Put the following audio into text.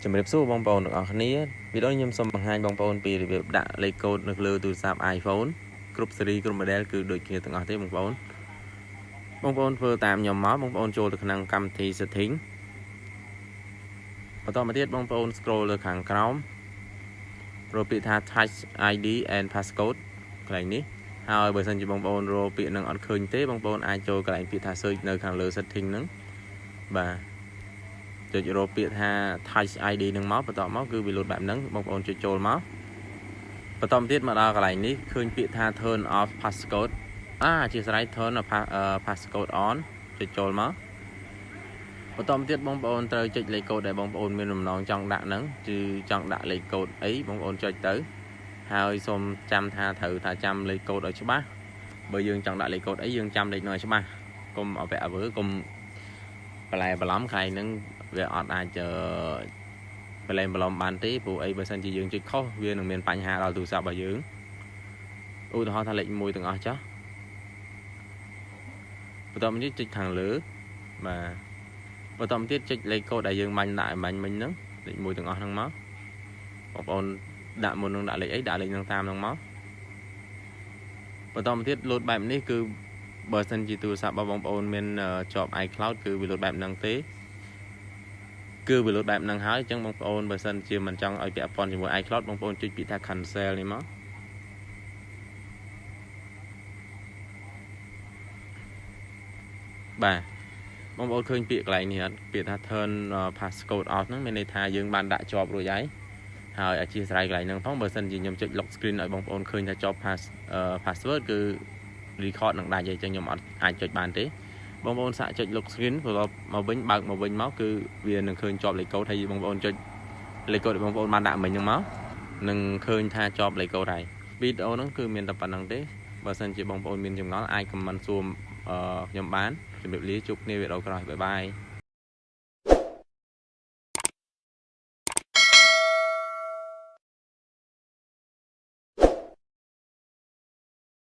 ជំរាបសួរបងប្អូនទាំងអស់គ្នាវីដេអូនេះខ្ញុំសូមបង្ហាញបងប្អូនពីរបៀបដាក់លេខកូដនៅលើទូរស័ព្ទ iPhone គ្រប់ស៊េរីគ្រប់ model គឺដូចគ្នាទាំងអស់ទេបងប្អូនបងប្អូនធ្វើតាមខ្ញុំមកបងប្អូនចូលទៅក្នុងកម្មវិធី setting បន្តមកទៀតបងប្អូន scroll លើខាងក្រោមរកពាក្យថា Touch ID and Passcode កន្លែងនេះហើយបើសិនជាបងប្អូនរកពាក្យនឹងអត់ឃើញទេបងប្អូនអាចចូលកន្លែងពាក្យថា search នៅខាងលើ setting ហ្នឹងបាទចុចរកពាក្យថា Touch ID នឹងមកបន្ទាប់មកគឺវាលោតបែបហ្នឹងបងប្អូនចុចចូលមកបន្តមកទៀតមកដល់កន្លែងនេះឃើញពាក្យថា turn off passcode អធ្យាស្រ័យ turn passcode on ចុចចូលមកបន្តមកទៀតបងប្អូនត្រូវចុចលេខកូដដែលបងប្អូនមានបំណងចង់ដាក់ហ្នឹងគឺចង់ដាក់លេខកូដអីបងប្អូនចុចទៅហើយសូមចាំថាត្រូវថាចាំលេខកូដឲ្យច្បាស់បើយើងចង់ដាក់លេខកូដអីយើងចាំលេខនោះឲ្យច្បាស់កុំអវៈអវើកុំបន្លែបន្លំកន្លែងហ្នឹងវាអត់អាចបលែងបន្លំបានទេព្រោះអីបើសិនជាយើងចុចខុសវានឹងមានបញ្ហាដល់ទូរស័ព្ទរបស់យើងឧទាហរណ៍ថាលេខ1ទាំងអស់ចុះបន្តមកនេះចុចខាងលើបាទបន្តមកទៀតចុចលេខកូដដែលយើងបាញ់ដាក់បាញ់មិញហ្នឹងលេខ1ទាំងអស់ហ្នឹងមកបងប្អូនដាក់មុននឹងដាក់លេខអីដាក់លេខហ្នឹងតាមហ្នឹងមកបន្តមកទៀតលោតបែបនេះគឺបើសិនជាទូរស័ព្ទរបស់បងប្អូនមានជាប់ iCloud គឺវាលោតបែបហ្នឹងទេគឺវាលោតបែបហ្នឹងហើយអញ្ចឹងបងប្អូនបើសិនជាមិនចង់ឲ្យពាក់ព័ន្ធជាមួយ iCloud បងប្អូនចុចពាក្យថា cancel នេះមកបាទបងប្អូនឃើញពាក្យកន្លែងនេះអត់ពាក្យថា turn passcode off ហ្នឹងមានន័យថាយើងបានដាក់ជាប់រួចហើយហើយអធ្យាស្រ័យកន្លែងហ្នឹងផងបើសិនជាខ្ញុំចុច lock screen ឲ្យបងប្អូនឃើញថាជាប់ password គឺ record នឹងដាច់ហើយអញ្ចឹងខ្ញុំអត់អាចចុចបានទេបងប្អូនសាកចុច lock screen បន្ទាប់មកវិញបើកមកវិញមកគឺវានឹងឃើញជាប់លេខកូដហើយបងប្អូនចុចលេខកូដដែលបងប្អូនបានដាក់មិញហ្នឹងមកនឹងឃើញថាជាប់លេខកូដហើយវីដេអូហ្នឹងគឺមានតែប៉ុណ្្នឹងទេបើសិនជាបងប្អូនមានចម្ងល់អាច comment សួរខ្ញុំបានជម្រាបលាជួបគ្នាវីដេអូក្រោយ bye bye.